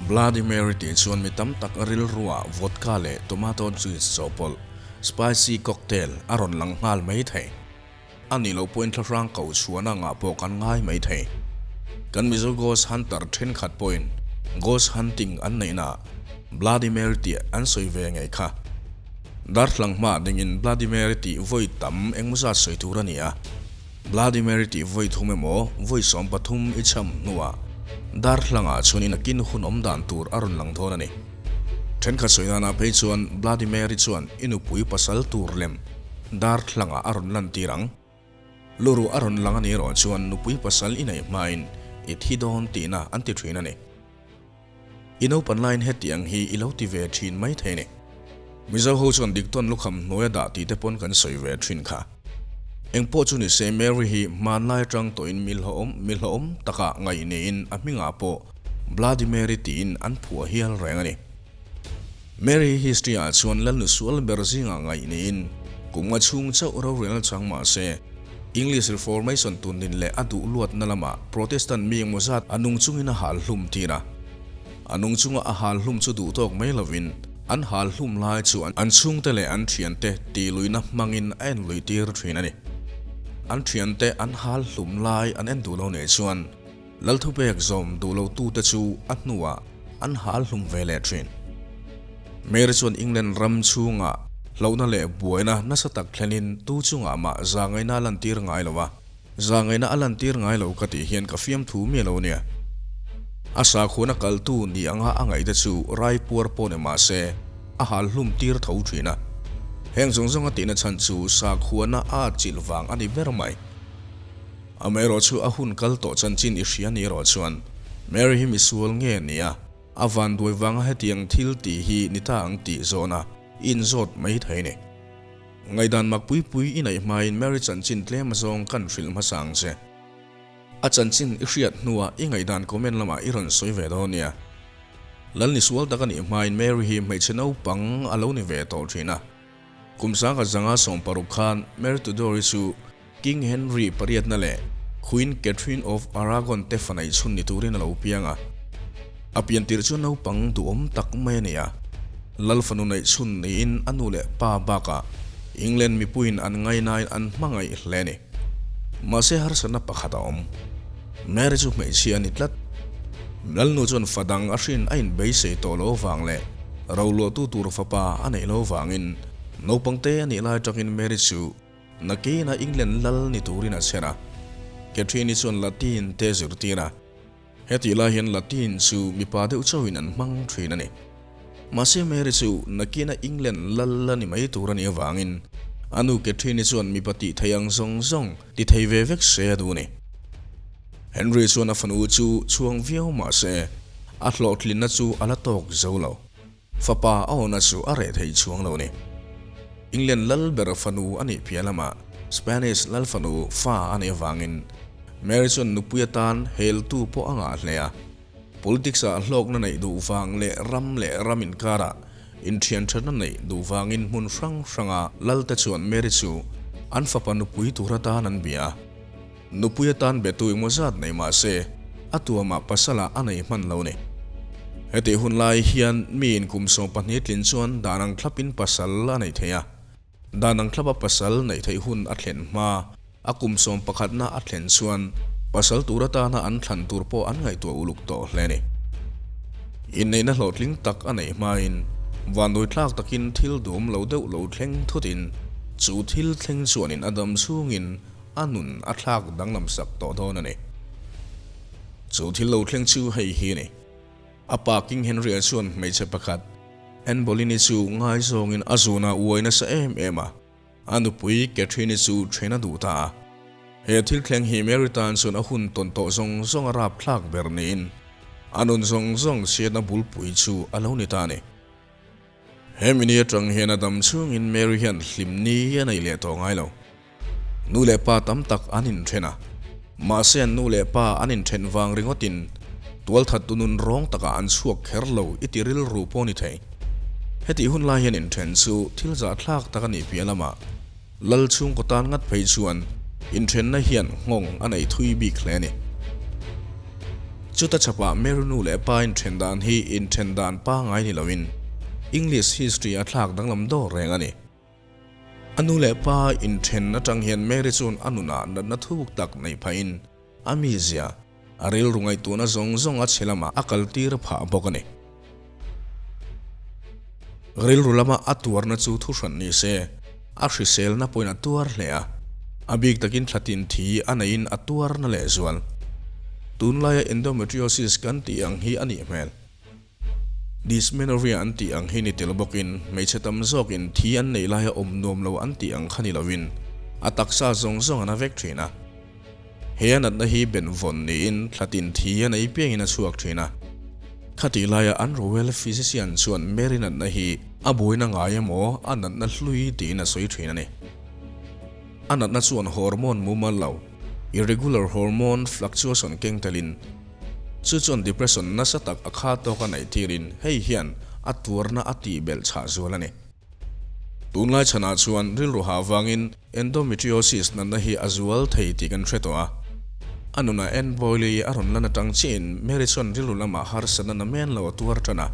Bloody Mary tih chuan mi tam tak rilruah vodka leh tomato juice chawhpawlh, spicy cocktail, a rawn lang nghal mai thei. A nih loh pawhin thlahrang koh chhuahna ngah pawh kan ngai mai thei. Kan Mizo ghost hunter thenkhat pawhin ghost hunting an neihnaah Bloody Mary tih an sawi ve ngei kha. Darthlang hmaah dingin Bloody Mary tih vawi tam engmaw zat sawi tur a ni a. Bloody Mary tih vawi thum emaw vawi 13 i cham hnuah darthlangah chuanin a kin hun awm dan tur a rawn lang dawn a ni. Thenkhat sawi danah phei chuan Bloody Mary chuan i nupui pasal tur lem darthlangah a rawn lantir ang. Luruh a rawn lang a nih erawh chuan nupui pasal i neih hmain i thi dawn tihna an ti thin a ni. I naupan laiin hetiang hi i lo ti ve thin mai thei ni. Mizo ho chuan diktawn lukham hnuaia dah tih te pawn kan sawi ve thin kha. Engpawh chu ni se Mary hi hmanlai atang tawhin mi hlawhawm mi hlawhawm takah ngaih niin a hmingah pawh Bloody Mary tiin an phuah hial reng a ni. Mary hi history ah chuan Lalnu sual ber zingah ngaih niin kum nga chhung chauh rorelna chang mah se English Reformation tundin leh a duh luatna lamah Protestant mi engmaw zat a nung chungin a hal hlum tir a. A nung chunga a hal hlum chu duh tawk mai lovin an hal hlum lai chu an chhungte leh an thiante tihluihna hmangin a en luih tir thin a ni. An thiante an hal hlum lai an en duh lo nih chuan Lalthupek zawm duh lo tute chu a hnuah an hal hlum ve leh thin. Mary chuan England ram chhungah hlauhna leh buaina nasa tak thlenin tu chungah mah zahngaihna a lantir ngai lo a. Zahngaihna a lantir ngai lo ka tih hian ka fiamthu miah lo nia. A sakhuana kaltu ni anga a ngaihte chu rai puar pawh ni mah se a hal hlum tir tho thin a. Heng zawng zawng a tihna chhan chu sakhuana a atchilh vang a ni ber mai. Amaherawhchu a hun kal tawh chanchin i hria ni erawh chuan Mary hi misual nge ni a, a vanduai vanga hetiang thil tih hi ni ta ang tih zawhna i inzawt mai thei ni. Ngaihdan mak pui pui i neih hmain Mary chanchin tlem azawng kan hrilh hmasa ang che. A chanchin i hriat hnuah i ngaihdan comment lamah i rawn sawi ve dawn nia. Lal ni sual tak a nih hmain Mary hi hmeichhe naupang a lo ni ve tawh thin a. Kum sangkhat zanga 60 khan Mary Tudor-i chu King Henry pariatna leh Queen Catherine of Aragon te fa neih chhun ni turin a lo piang a. A pian tirh chu naupang duhawm tak mai a ni a. Lal fanu neih chhun niin a nu leh pa bakah England mipuiin an ngainain an hmangaih hle a ni. Mahse harsatna pakhat a awm. Mary chu hmeichhia a ni tlat. Lalnu chuan fa dang a hrin a inbeisei tawh lo avang leh roluahtu tur fapa a neih lo avangin naupangte a nih lai atangin Mary chu Nakinah England lal ni turin a chher a, Catherine-i chuan Latin te zirtir a. Hetih lai hian Latin chu mipa deuh chauhin an hmang thin a ni. Mahse Mary chu nakinah England lal la ni mai tur a nih avangin a nu Catherine-i chuan mipa tih theih ang zawng zawng ti thei ve vek se a duh a ni. Henry chuan a fanu chu chhuang viau mahse a hlawhtlinna chu a la tawk zo lo. Fapa a awna chu a reh thei chuang lo ni. England lal ber fanu a nih piah lamah Spanish lal fanu fa a nih avangin Mary chuan nupui atan heltu pawh a ngah hle a. Politics ah hlawkna neih duh vang leh ram leh ram inkarah inthianthatna neih duh vangin hmun hrang hranga lalte chuan Mary chu an fapa nupui tur atan an bia a. Nupui atan betu engmaw zat nei mah se, a tuamah pasalah a nei hman lo ni. Hetih hun lai hian miin kum 12 tlin chuan dan ang thlapin pasal a nei thei a. Dan ang thlapa pasal neih theih hun a thlen hma, a kum sawmpakhatna a thlen chuan pasal tur atana an thlan tur pawh an ngaihtuah uluk tawh hle ni. Inneihna hlawhtling tak a neih hmain vanduaitlak takin thil duhawm lo deuh lo thleng thutin chu thil thleng chuanin a dam chhungin A nun a thlak danglam sak tawh dawn a ni. Chu thil lo thleng chu hei hi a ni. A pa King Henry-a chuan hmeichhe pakhat, Anne Boleyn-i chu ngaizawngin a zunah uai nasa em em a, a nupui Catherine-i chu then a duh ta a. He thil thleng hi Mary tan chuan a hun tawn tawh zawng zawng a rapthlak ber niin a nun zawng zawng chhiatna bulpui chu a lo ni ta a ni. He mini atang hian a dam chhungin Mary hian hlim ni a nei leh tawh ngai lo. Nu leh pa tam tak an inthen a, mahse an nu leh pa an inthen vang ringawtin tualthat tu nun rawng takah an chhuak kher lo i ti rilru pawh ni thei. Hetih hun lai hian inthen chu thil zahthlak tak a nih piah lamah Lal chhungkaw tan ngat phei chuan inthenna hian nghawng a nei thui bik hle a ni. Chuta chhapah Mary nu leh pa inthen dan hi inthen dan pangai ni loin English history a thlak danglam dawr reng a ni. A nu leh pa inthen atang hian Mary chuan a nunah natna thuk tak nei phahin a mizia, a rilru ngaihtuahna zawng zawng a chhe lamah a kaltir phah bawk a ni. Rilru lama a tuarna chu thuhran ni se, a hriselna pawhin a tuar hle a, a bik takin thlatin thi a neihin a tuarna lehzual. Tunlaia endometriosis kan tih ang hi a nih hmel. Dysmenorrhea an tih ang hi ni tel bawkin hmeichhe tam zawkin thi an neih laia awm nuam lo an tih ang kha ni lovin a taksa zawng zawng an a vek thin a. He a natna hi benvawn niin thlatin thi a nei piangin a chhuak thin a. Khatih laia an Royal Physician chuan Mary natna hi a buaina ngai emaw a natna hlui tiin a sawi thin a ni. A natna chuan hormone mumal lo, irregular hormone fluctuation keng telin, Chu chuan depression nasa tak a kha tawk a neih tirin hei hian a tuarna a tih belh chhah zual a ni. Tunlai chhanah chuan rilru hah vangin endometriosis natna hi a zual thei tih kan hre tawh a. A nunah Anne Boyle-i a rawn lan atang chiahin Mary chuan rilru lamah harsatna namen lo a tuar tan a.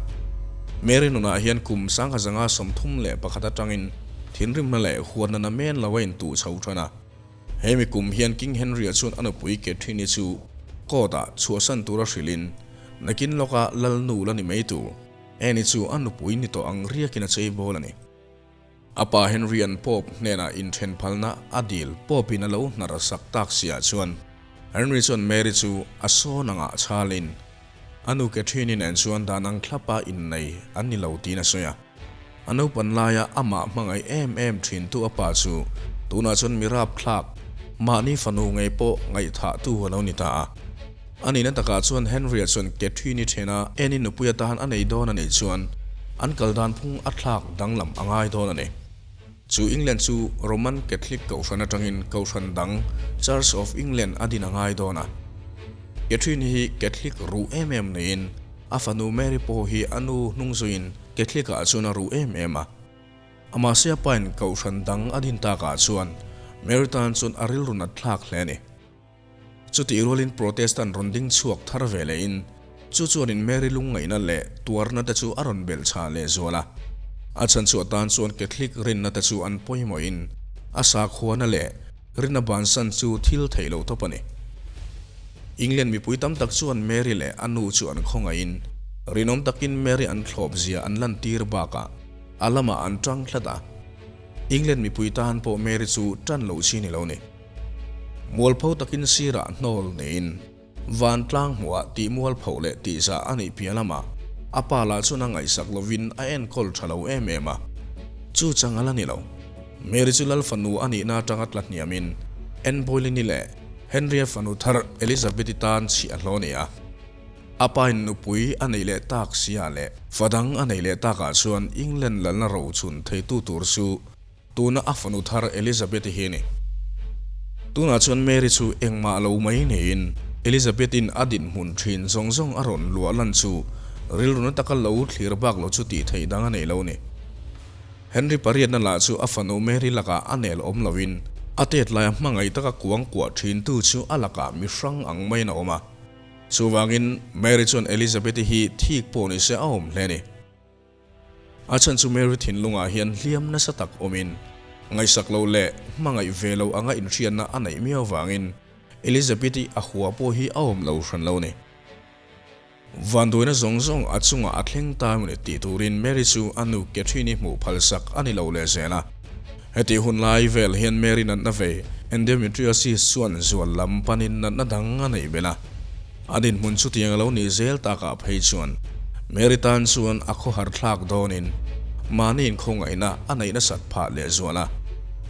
Mary nunah hian kum sangha zanga 31 atangin thinrimna leh huatna namen lo a intuh chho tan a. Hemi kum hian King Henry-a chuan a nupui Catherine-i chu court-ah chhuahsan tura hrilhin, nakin lawka lal nu la ni mai tur, Anne-i chu a nupui ni tawh ang riakin a chei bawl a ni. A pa Henry-a'n Pope hnenah inthen phalna a dil Pope-in a lo hnar sak tak siah chuan Henry chuan Mary chu a sawn angah chhalin A nu Catherine-i nen chuan dan ang thlapa innei an ni lo tiin a sawi a. A naupan laia amah hmangaih em em thintu a pa chu tunah chuan mi rapthlak, mahni fanu ngei pawh ngaihthahtu a lo ni ta a. A nihna takah chuan Henry-a chuan Catherine-i thena Anne-i nupui atan a nei dawn a nih chuan an kal dan phung a thlak danglam a ngai dawn a ni. Chu England chu Roman Catholic kohhran atangin kohhran dang Church of England a din a ngai dawn a. Catherine hi Catholic ruh em em niin a fanu Mary pawh hi a nu hnung zuiin Catholic ah chuan a ruh em em a. Mahse a pain kohhran dang a din takah chuan Mary tan chuan a rilru nat thlak hle a ni. Chutih rualin Protestant rawn ding chhuak thar ve lehin chu chuanin Mary lungngaihna leh tuarna te chu a rawn belh chhah leh zual a. A chhan chhuah tan chuan Catholic rinna te chu an pawimawhin a sakhuana leh Rinna bansan chu thil theih loh tawp a ni. England mipui tam tak chuan Mary leh a nu chu an khawngaihin, rinawm takin Mary an thlawp zia an lantir bakah a lamah an tang tlat a. England mipui tan pawh Mary chu tan loh chi ni lo ni. Mualpho takin sirah hnawl niin, Vantlang hmuhah tih mualpho leh tihzah a nih piah lamah a pa lah chuan a ngaihsak lovin a enkawl tha lo em em a. Chu chang a la ni lo. Mary chu Lal fanu a nihna atanga tla hniamin Anne Boleyn-i leh Henry-a fanu thar Elizabeth-i tan chhiah a hlawh ni a. A pain nupui a neih leh tak sia leh fa dang a neih leh takah chuan England lalna rochun theitu tur chu Tuna a fanu thar Elizabeth-i hi a ni. Tunah chuan Mary chu engmah lo mai niin Elizabeth-in a dinhmun thin zawng zawng a rawn luah lan chu rilru na taka lo thlir bak lo chu tih theih dang a nei lo a ni. Henry pariatna lah chu a fanu Mary lakah a nel awm loin a tet laia hmangaih taka kuang kuah thintu chu a lakah mi hrang ang maiin a awm a. Chuvangin Mary chuan Elizabeth-i hi thik pawh nise a awm hle a ni. A chhan chu Mary thinlungah hian hliam nasa tak awmin, ngaihsak lo leh hmangaih ve lo anga inhriatna a neih miau vangin Elizabeth-i a hua pawh hi a awm lo hran lo ni. Vanduaina zawng zawng a chungah a thleng ta emaw ni tih turin Mary chu a nu Catherine-i hmuh phalsak a ni lo leh zel a. Hetih hun lai vel hian Mary natna ve endometriosis chuan zual lam panin natna dang a neih belh a. A dinhmun chutiang a lo nih zel takah phei chuan Mary tan chuan a khawhar thlak dawnin mahni inkhawngaihna a neih nasat phah lehzual a.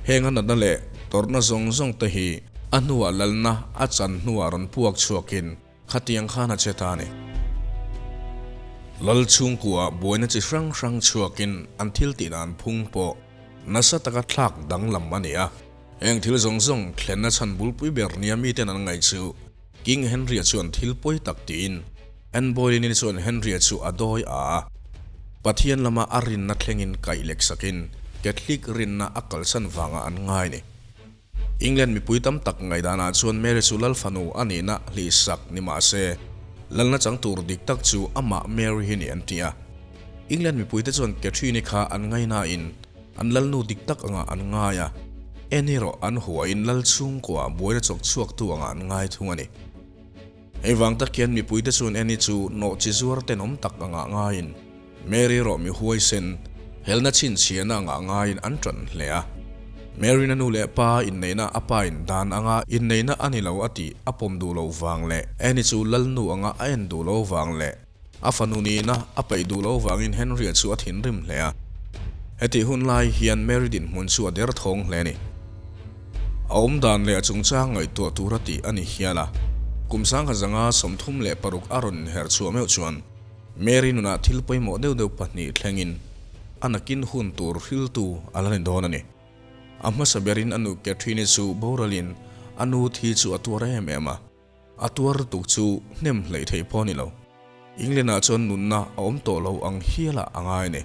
Heng a natna leh tawrhna zawng zawng te hi a hnuah lalna a chan hnuah rawn puak chhuakin khatiang khan a che ta a ni. Lal chhungkuaah buaina chi hrang hrang chhuakin an thil tih dan phung pawh nasa taka thlak danglam a ni a. Heng thil zawng zawng thlenna chhan bulpui ber nia miten an ngaih chu King Henry-a chuan thil pawi tak tiin Anne Boleyn-i chuan Henry-a chu a dawi a a. Pathian lama a rinna thlengin kaih lek sakin Catholic rinna a kalsan vangah an ngai ni. England mipui tam tak ngaihdanah chuan Mary chu Lal fanu a nihna hlihsak ni mah se, Lalna chang tur dik tak chu amah Mary hi ni an ti a. England mipuite chuan Catherine-i kha an ngainain an lalnu dik tak angah an ngai a, Anne erawh an huain lal chhungkua buaina chawk chhuaktu angah an ngai thung a ni. Hei vang tak hian mipuite chuan Anne chu nawhchi zuar tenawm tak angah ngaiin Mary erawh mi huaisen, helna chhinchhiahna angah ngaiin an ṭan hle a. Mary-na nu leh pa inneihna a pa in dan anga inneihna a ni lo a tih a pawm duh loh vang leh Anne chu lalnu anga a en duh lo vang leh a fanu nihna a peih duh lo vangin Henry-a chu a thinrim hle a. Hetih hun lai hian Mary dinhmun chu a derthawng hle a ni. A awmdan leh a chungchang ngaihtuah tura tih a ni hial a. Kum 1936 a rawn inher chhuah meuh chuan Mary nunah thil pawimawh deuh deuh pahnih thlengin a nakin hun tur hriltu a la ni dawn a ni. A hmasa berin a nu Catherine-i chu boralin a nu thi chu a tuar em em a, a tuar lutuk chu hnem hleih theih pawh a ni lo. England-ah chuan nunna a awm tawh lo ang hialah a ngai a ni.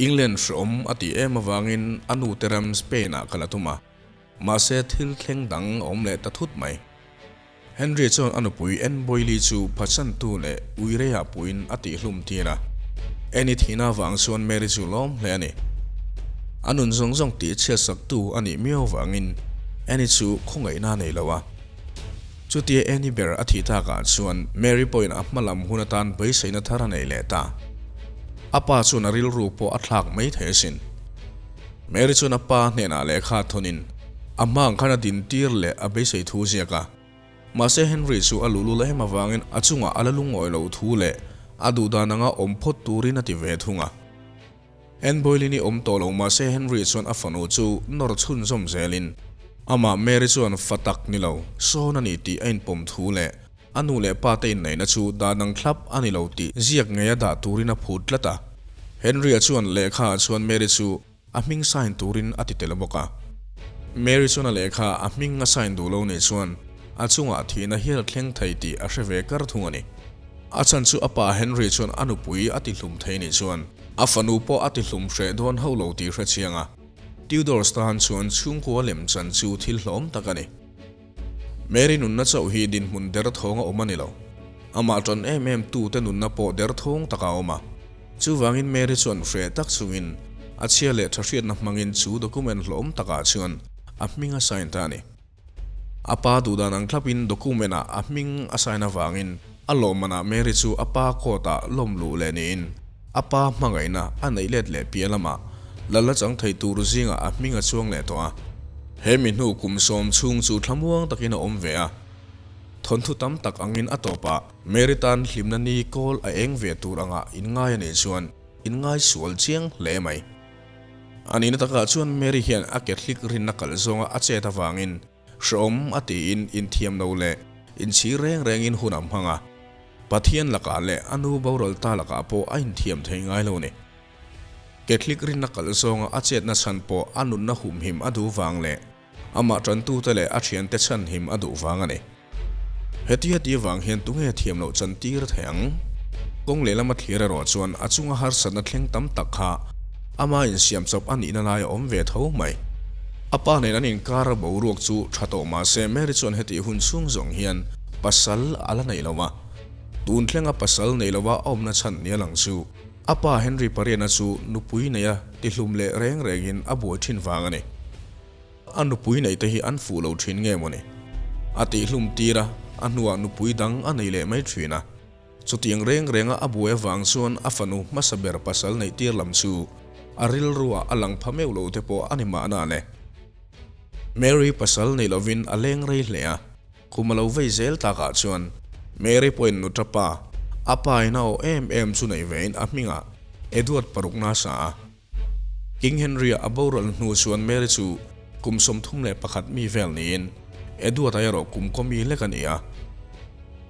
England hreawm a tih em avangin a nu te ram Spain-ah kal a tum a, mahse thil thleng dang a awm leh ta thut mai. Henry chuan a nupui Anne Boyle chu phatsantu leh uireia puiin a tihhlum tir a. Anne-i thihna avang chuan Mary chu lawm hle a ni. A nun zawng zawng tih chhiatsaktu a nih miau avangin Anne-i chu khawngaihna a nei lo a. Chutia Anne-i ber a thih takah chuan Mary pawhin a hma lam hun atan beiseina thar a nei leh ta. A pa chuan a rilru pawh a thlak mai thei asin. Mary chuan a pa hnenah lehkha thawnin a hma ang khan a dintir leh a beisei thu ziak a. Mahse Henry chu a luhlul em avangin a chungah a la lungawi lo thu leh a duhdan anga awm phawt turin a ti ve thung a. Anne Boleyn-i awm tawh lo mahse Henry chuan a fanu chu nawr chhunzawm zelin amah Mary chuan fa tak ni lo sawn a ni tih a inpawm thu leh a nu leh pa te inneihna chu dan ang thlap a ni lo tih ziak ngei a dah turin a phut tlat a. Henry-a chuan lehkha ah chuan Mary chu A hming sign turin a ti tel bawk a. Mary chuan a lehkha a hming a sign duh lo nih chuan a chungah thihna hial a thleng thei tih a hre ve kar thung a ni. A chhan chu a pa Henry chuan a nupui a ti hlum thei nih chuan a fanu pawh a ti hlum hreh dawn hauh lo tih hre chiang a. Tudors tan chuan chhungkua lemchan chu thil hlawm tak a ni. Mary nunna chauh hi dinhmun derthawng a awm a ni lo. Amah ṭan em em tute nunna pawh derthawng taka a awm a. Chuvangin Mary chuan hreh tak chungin a chhia leh ṭha hriatna hmangin chu document hlawm takah chuan a hming a sign ta a ni. A pa duhdan ang thlapin document ah a hming a sign avangin a lawmmanah Mary chu a pa court ah lawm luh leh niin a pa hmangaihna a neih let leh piah lamah lal a chang thei tur zingah a hming a chuang leh tawh a. He mi hnu kum sawm chhung chu thlamuang takin a awm ve a. Thawnthu tam tak angin a tawpah Mary tan hlimna ni kawl a eng ve tur angah inngai a nih chuan inngai sual chiang hle mai. A nihna takah chuan Mary hian a Catholic rinna kalh zawnga a chet avangin Hreawm a tiin inthiam lo leh inchhir reng rengin hun a hmang a, Pathian lakah leh a nu boral ta lakah pawh a inthiam thei ngai lo ni. Catholic rinna kalh zawnga a chetna chhan pawh a nunna humhim a duh vang leh amah tantute leh a thiante chhanhim a duh vang a ni. Hetia ti vang hian tunge thiam loh chan tir thei ang? Kawng lehlam a thlir erawh chuan a chunga harsatna thleng tam tak kha ama insiam chawp a nihna lai a awm ve tho mai. A pa nen an inkar boruak chu tha tawh mah se Mary chuan hetih hun chhung zawng hian pasal a la neih lo a. Tun thlenga pasal neih lova a awmna chhan nia lang chu a pa Henry Pariana chu nupui neia tihlum leh reng rengin a buai thin vang a ni. A nupui neih te hi an fuh lo thin nge mawni? A tihhlum tir a, a hnuah nupui dang a nei leh mai thin a. Chutiang reng renga a buai avang chuan a fanu hmasa ber pasal neih tir lam chu a rilruah a lang pha meuh lo te pawh a ni mahna le. Mary pasal nei lovin a leng rei hle a, kum a lo vei zel takah chuan Mary pawhin nuta pa, a pa in a awh em em chu nei vein a hmingah Edward parukna a sa a. King Henry-a a boral hnu chuan Mary chu kum 31 mi vel niin Edward-a erawh kum kaw mi lek a ni a.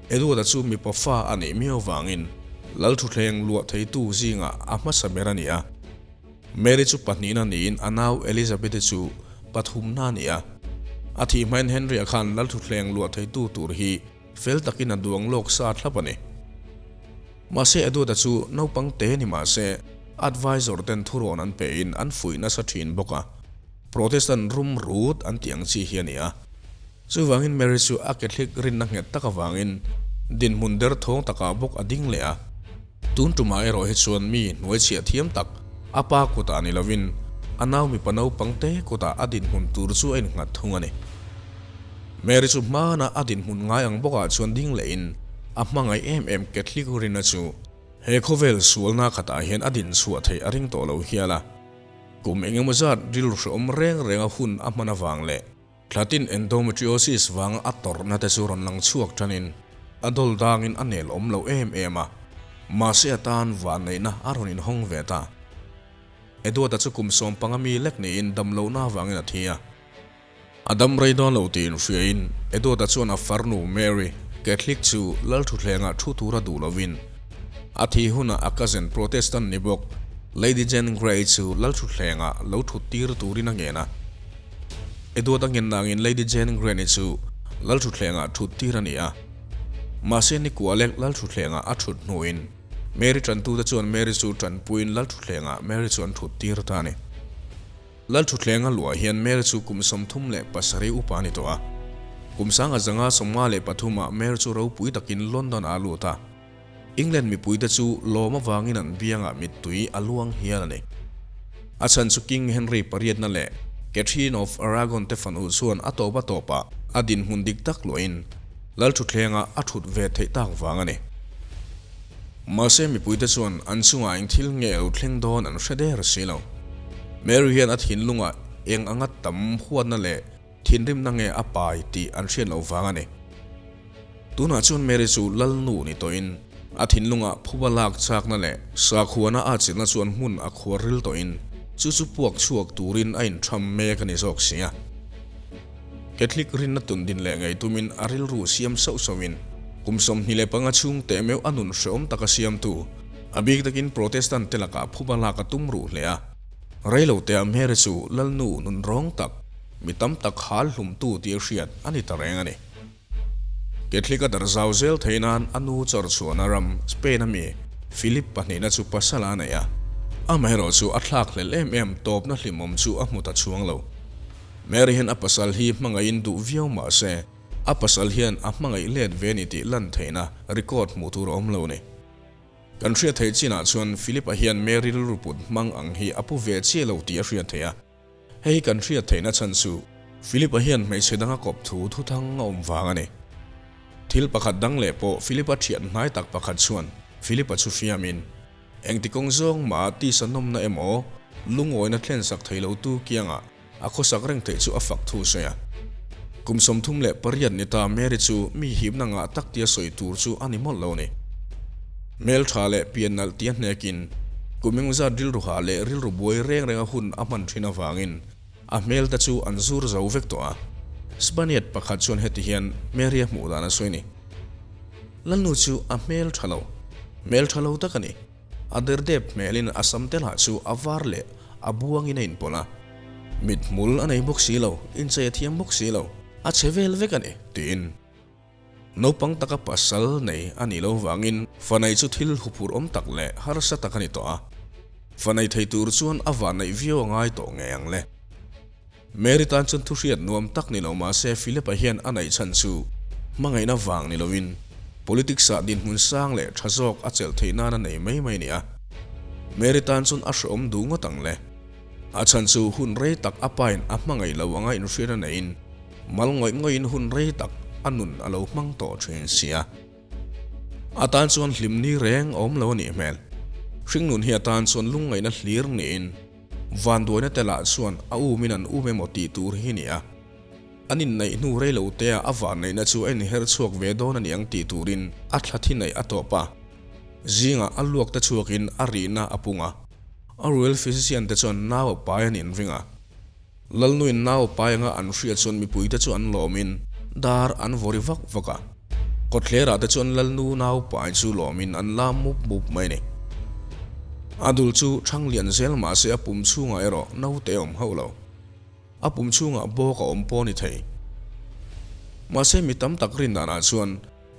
Edward-a chu mipa fa a nih miau vangin Lalthuthleng luah theitu zingah a hmasa ber a ni a. Mary chu pahnihna niin a nau Elizabeth-i chu pathumna a ni a. A thih hmain Henry-a khan Lalthuthleng luah theitu tur hi fel takin a duang lawk sa thlap a ni. Mahse Edward-a chu naupang te ni mahse advisor ten thurawn an pein an fuih nasa thin bawk a, Protestant rum rut an tih ang chi hi a ni a. Chuvangin Mary chu a Catholic rinna nghet tak avangin Dinhmun derthawng takah bawk a ding leh a. Tun tumah erawh hi chuan mi hnuaichhiah thiam tak a pa kutah ni lovin a nau mipa naupang te kutah a dinhmun tur chu a innghat thung a ni. Mary chu hmana a dinhmun ngai ang bawkah chuan ding lehin a hmangaih em em Catholic Rina chu he khawvel sualna khatah hian a dinchhuah theih a ring tawh lo hial a. Kum engemaw zat rilru hrehawm reng renga hun a hman avang leh Thlatin endometriosis vanga a tawrhna te chu rawn lang chhuak tanin a dawl dangin a nel awm lo em em a, mahse a tan vanneihna a rawn inhawng ve ta. Edward-a chu kum 15 mi lek niin damlohna avangin a thi a. A dam rei dawn lo tiin hriain Edward-a chuan a farnu Mary, Catholic chu Lalthutthlengah thu tura duh lovin a thi hunah a cousin Protestant ni bawk Lady Jane Grey chu Lalthutthlengah lo thut tir turin a ngen a. Edward a ngen nangin Lady Jane Grey-i chu Lalthutthlengah thut tir a ni a. Mahse Nikualek Lalthutthlengah a thut hnuin Mary tantute chuan Mary chu tanpuiin Lalthutthlengah Mary chu an thut tir ta a ni. Lalthuthleng a luah hian Mary chu kum 37 upa a ni tawh a. Kum 1953 ah Mary chu ropui takin London ah a lut a. England mipuite chu lawm avangin an biangah mittui a luang hial a ni. A chhan chu King Henry pariatna leh Catherine of Aragon te fanu chuan a tawp a tawpah a dinhmun dik tak luahin Lalthuthlengah a thut ve theih tak vang a ni. Mahse mipuite chuan an chungah eng thil nge lo thleng dawn an hre der si lo. Mary hian a thinlungah eng anga tam huatna leh thinrimna nge a pai tih an hriat loh vang a ni. Tunah chuan Mary chu Lalnu ni tawhin a thinlungah phuba lak chakna leh sakhuana a chilhna chuan hmun a khuar ril tawhin chu chu puak chhuak turin a intham mek a ni zawk si a. Catholic rinna tun din leh ngei tumin a rilru siam sauh sauhin kum 25 chhung teh meuh a nun hreawm taka siamtu, a bik takin Protestant te lakah phuba lak a tum ruh hle a. Reilotea Mary chu Lalnu nun rawng tak, mi tam tak hal hlumtu tih a hriat a ni ta reng a ni. Catholic a darh zau zel thei nan a nu chawr chhuahna ram Spain a mi Philip pahnihna chu pasal a nei a. Amaherawhchu a thlak hlel em em tawpna hlimawm chu a hmu ta chhuang lo. Mary hian a pasal hi hmangaihin duh viau mah se, a pasal hian a hmangaih let ve ni tih lan theihna record hmuh tur a awm lo ni. Kan hriat theih chinah chuan Philip-a hian Mary rilru put hmang ang hi a pu ve chiah lo tih a hriat theih a. Hei hi kan hriat theihna chhan chu Philip-a hian hmeichhe danga kawp thu thuthang a awm vang a ni. Thil pakhat dang leh pawh Philip-a thian hnai tak pakhat chuan Philip-a chu fiamin, Engti kawng zawng mah tisa nawmna emaw lungawina thlensak thei lo tu kiangah a khawsak reng theih chu a fak thu sawi a. Kum 38 ni ta Mary chu mi hipna ngah tak tia sawi tur chu a ni mawlh lo ni. Hmeltha leh pian nalh tia hnekin kum engzat rilru hah leh rilru buai reng renga hun a hman thin avangin a hmel te chu an zur zo vek tawh a. Spaniard pakhat chuan heti hian Mary a hmuh dan a sawi ni. Lalnu chu a hmel tha lo. Hmel tha lo tak a ni. A derdep hmelin a sam te lah chu a var leh a buangin a inpawlh a. Mithmul a nei bawk si lo, inchei a thiam bawk si lo, a che vel vek a ni, tiin. Naupang taka pasal nei a nih lo vangin fanai chu thil huphurh awm tak leh harsa tak a ni tawh a. Fanai thei tur chuan a vanneih viau a ngai tawh ngei ang le. Mary tan chuan thuhriat nuam tak ni lo mahse Philip-a hian a neih chhan chu hmangaihna vang ni loin politics-ah dinhmun sang leh tha zawk a chelh theih nan a nei mai mai ni a. Mary tan chuan a hrehawm duh ngawt ang le. A chhan chu hun rei tak a pain a hmangaih lo anga inhriat a neiin mal ngawih ngawihin hun rei tak a nun a lo hmang tawh thin si a. A tan chuan hlim ni reng a awm lo a nih hmel. Hringnun hi a tan chuan lungngaihna hlir niin Vanduaina te lah chuan a umin an um emaw tih tur hi ni a. An inneih hnu rei lo tea a vanneihna chu a inher chhuak ve dawn a ni ang tih turin a thla thi neih a tawp a. Zingah a luak te chhuakin a rihna a pung a. A royal physician te chuan nau a pai an inring a. Lalnuin nau pai anga an hriat chuan mipuite chu an lawmin dar an vawri vak vak a. Kawtthlerah te chuan Lalnu nau pai chu lawmin an lam mup mup mai a ni. A dul chu thang lian zel mahse a pum chhungah erawh naute a awm hauh lo. A pum chhungah bawk a awm pawh a ni thei. Mahse mi tam tak rin danah chuan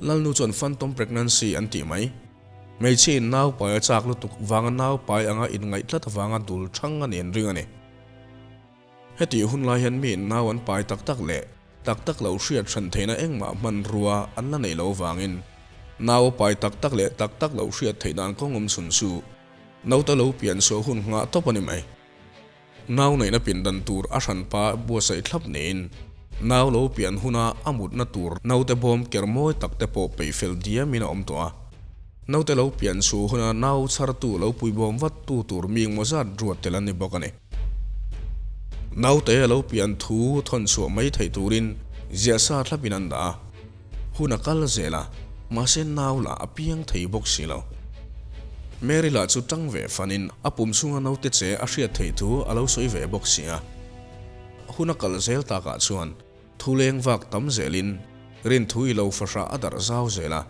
Lalnu chuan phantom pregnancy an tih mai. Hmeichhia in nau pai a chak lutuk vanga nau pai anga inngaih tlat avanga dul thang a ni an ring a ni. Hetih hun lai hian mi nau an pai tak tak leh tak tak lo hriat hran theihna engmah hmanrua an la neih loh vangin Nau a pai tak tak leh tak tak loh hriat theih dan kawng awm chhun chu naute lo pian chhuah hun nghah tawp a ni mai. Nau neihna pindan tur a hranpa buatsaih thlap niin nau lo pian huna a mutna tur naute bawm ker mawi tak te pawh peih fel diamin a awm tawh a. Naute lo pian chhuah huna nau chhartu lo puibawm vat tu tur mi engmaw zat ruat tel an ni bawk a ni. Naute a lo pian thu thawn chhuah mai theih turin ziahsa thlapin an dah a. Hun a kal zel a, mahse nau lah a piang thei bawk si lo. Mary lah chu tang ve fanin a pum chhunga naute che a hriat theih thu a lo sawi ve bawk si a. Hun a kal zel takah chuan thu leng vak tam zelin rinthu i lo fahrah a darh zau zel a.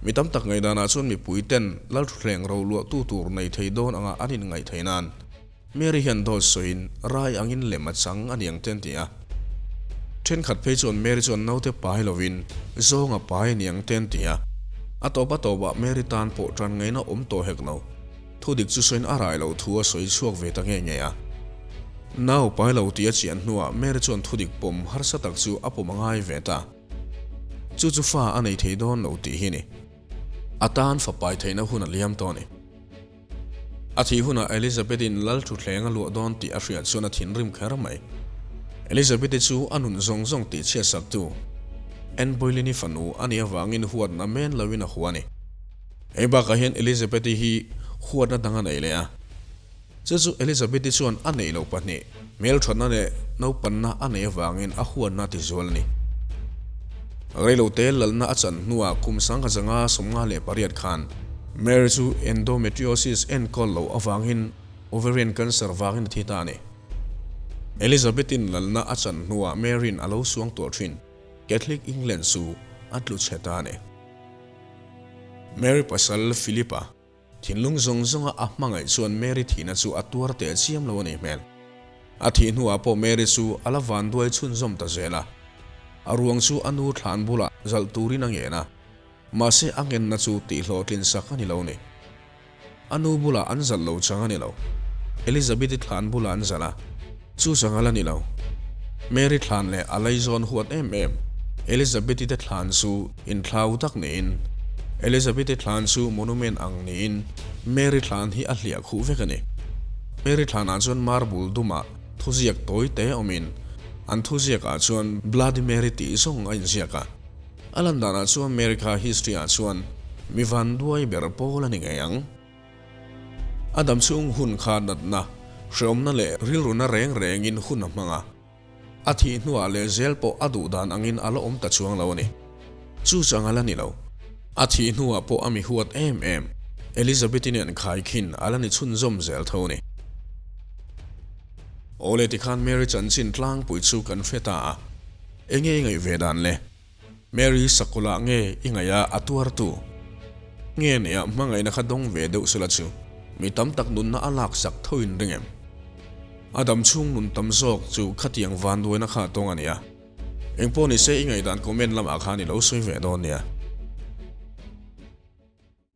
Mi tam tak ngaihdanah chuan mipui ten Lalthuthleng roluahtu tur nei thei dawn anga an inngaih theih nan Mary hian dawt sawiin rai angin lem a chang a niang te an ti a. Thenkhat phei chuan Mary chuan naute pai lovin zawng a pai a niang te an ti a. A tawp a tawpah Mary tan pawh tan ngaihna awm tawh hek lo. Thudik chu sawiin a rai loh thu a sawi chhuak ve ta nge nge a. Nau pai lo tih a chian hnuah Mary chuan thudik pawm harsa tak chu a pawm a ngai ve ta. Chu chu fa a nei thei dawn lo tih hi ni. A tan fa pai theihna hun a liam tawh a ni. A thih hunah Elizabeth-in lal thutthleng a luah dawn tih a hriat chuan a thinrim kher mai. Elizabeth-i chu a nun zawng zawng tih chhiatsaktu Anne Boleyn-i fanu a nih avangin huatna men loin a hua a ni. Hei bakah hian Elizabeth-i hi huatna dang a nei leh a. Chu chu Elizabeth-i chuan a neih loh pahnih, hmelthatna leh naupanna a neih avangin a huatna a tizual a ni. Reilote lalna a chan hnuah kum 1958 khan Mary chu endometriosis enkawl loh avangin ovarian cancer vangin a thi ta a ni. Elizabeth-in lalna a chan hnuah Mary-in a lo suang tuah thin Catholic England chu a tlu chhe ta a ni. Mary pasal Philip-a Thinlung zawng zawnga a hmangaih chuan Mary thihna chu a tuar teh chiam lo a nih hmel. A thih hnuah pawh Mary chu a la vanduai chhunzawm ta zel a. A ruang chu a nu thlan bulah zalh turin a ngen a, mahse a ngenna chu tihhlawhtlin sak a ni lo ni. A nu bulah an zalh lo chang a ni lo. Elizabeth-i thlan bulah an zalh a, chu chang a la ni lo. Mary thlan leh a laizawn huat em em Elizabeth-i te thlan chu Inthlau tak niin, Elizabeth-i thlan chu monument ang niin Mary thlan hi a hliah khuh vek a ni. Mary thlanah chuan marble dumah thuziak tawi te awmin, an thuziakah chuan Bloody Mary tih zawng a inziak a. A lan danah chuan Mary kha history-ah chuan mi vanduai ber pawl a ni ngei ang. A damchhung hun kha natna, hreawmna leh rilruna reng rengin hun a hmang a. A thih hnuah leh zel pawh a duh dan angin a la awm ta chuang lo a ni. Chu chang a la ni lo. A thih hnuah pawh a mi huat em em, Elizabeth-i nen khaikhin a la ni chhunzawm zel tho a ni. Awle tikhan Mary chanchin tlangpui chu kan hre ta a, enge i ngaih ve dan le? Mary sakawlah nge i ngaih a a tuartu? Nge neih ah hmangaihna kha dawng ve deuh sela chu mi tam tak nunna a laksak tho in ring em? A dam chhung nun tam zawk chu khatiang vanduaina kha a tawng a nia. Engpawh nise i ngaihdan comment lamah khan i lo sawi ve dawn nia.